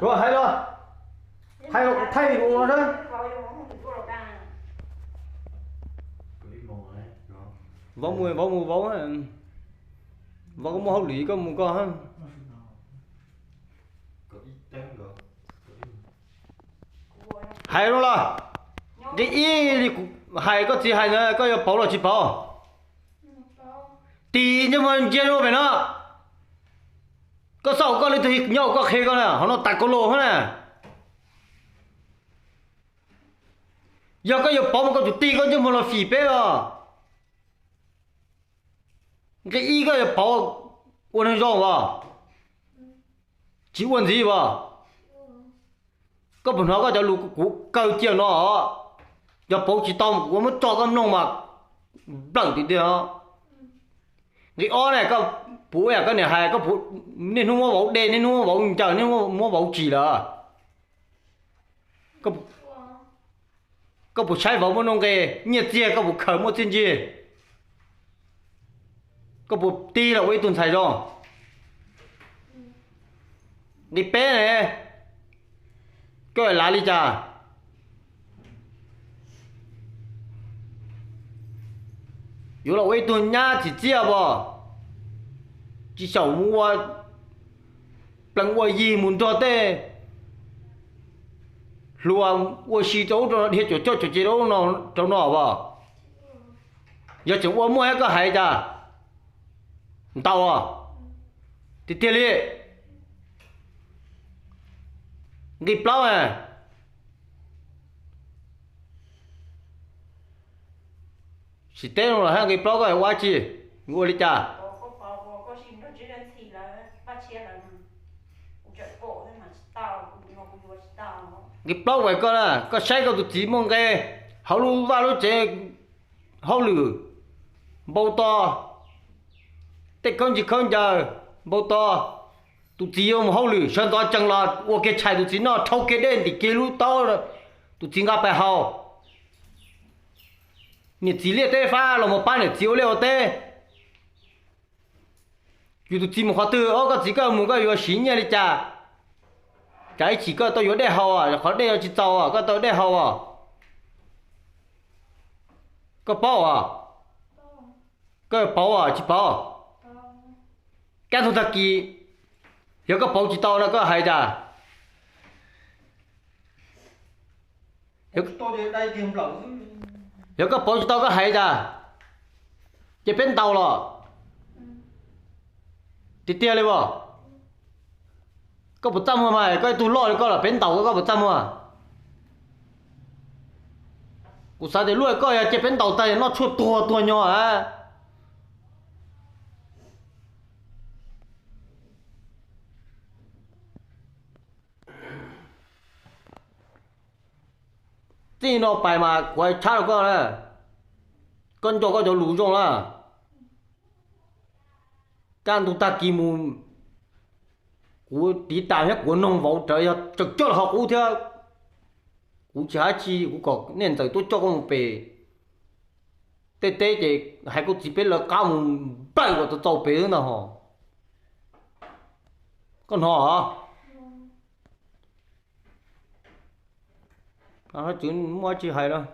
Hais los, hais los kuv thaij kuv no na. Vauv mus, vauv mus, vauv, vauv koj muaj hauj lwm koj mus koj. Hais no los, nqe ib li kuv hais koj txiv hais na, koj yuav pauv los tsis pauv? Tis ntsej muag ntsia rau pem no. Koj xav koj li twg nyob koj qhia koj na, hov no tas koj los hov na. Yog koj yuav pauv mas koj tsum tig koj ntsej muag los fim peb os. Nqe ib koj yuav pauv ua neeg zoo as, tsis ua ntxiv as. Koj puas hnov koj cov lus kuv kaw cia no? Yog pauv tsis tau kuv muab tso koj mloog mas nplawm tiag tiag. Nqe ob ne, koj puas ua yam koj niam hais, koj puas, niaj hnub muab vauv de, niaj hnub muab vauv ncaws, niaj hnub muab vauv tsim lawm? Koj puas saib vauv muaj nuj nqis, nyiaj txiag koj puas khaws muaj txiaj ntsig? Koj puas tig los ua ib tug ntxhais zoo? Nqe peb ne, koj lav li cas? Yuav los ua ib tug nyab tsim txiaj pom, tsis xyaum mus ua plees ua yig mus nrog tej hluas ua si rau ub rau no, dhia cuam coj cuam ce rau ub rau no as. Yog tseem ua muaj thiab koj hais cas? Ntau tiag tiag li. Nqe plaub, sim teb no los hab, nqe plaub koj ua tsi, ua li cas? Nqe plaub ua koj na, koj saib koj tus txiv muaj nqe hauv lub vaj lub tsev, hauj lwm npau taws, tej khaub ncaws khaub ncaws npau taws. Tus txiv yuav mus hauj lwm, sawv ntxov tsees los ua kiag tshais tus txiv noj, rhaub kiag dej ntim kiag lub taub, tus txiv nqa pais haus. Niam txiv liaj teb fab los mus pab niam txiv ua liaj ua teb. Yus tus txiv mus qhov twg, ob, koj txiv koj mus koj yuav siv nyiaj li cas? Cas ib chim koj tau yuav dej haus, qhov dej yuav tsis txaus koj tau dej haus? Koj paub as? Koj yuav pauv as tsis pauv? Kaj ntug tag kis, yog koj pauv tsis tau no koj hais cas? Yog koj pauv tsis tau koj hais cas? Ces peb ntaus los. Tiag tiag li as? Koj puas txaj muag mas, koj ib tug loj li koj los peb ntaus koj, koj puas txaj muag? Kuv xav tias luaj koj yog cia peb ntaus tag noj tshuaj tuag tuag nyo a. Txij no pais mas kuv hais tshab rau koj na, koj nco koj cov lus zoo na. Kaj ntug tag kis mus, kuv tiv tas thiab kuv noog vauv rawv yog tseem coj los ho qub thiab. Kuv tsis hais tsi, kuv kom niam ntxawm tuaj coj koj mus pem tej teb ces hais koj txiv peb lawv qab mus nplawm kom tau txaus pem xwb ntag hos. Koj hnov os? Muaj tsis hais lawm.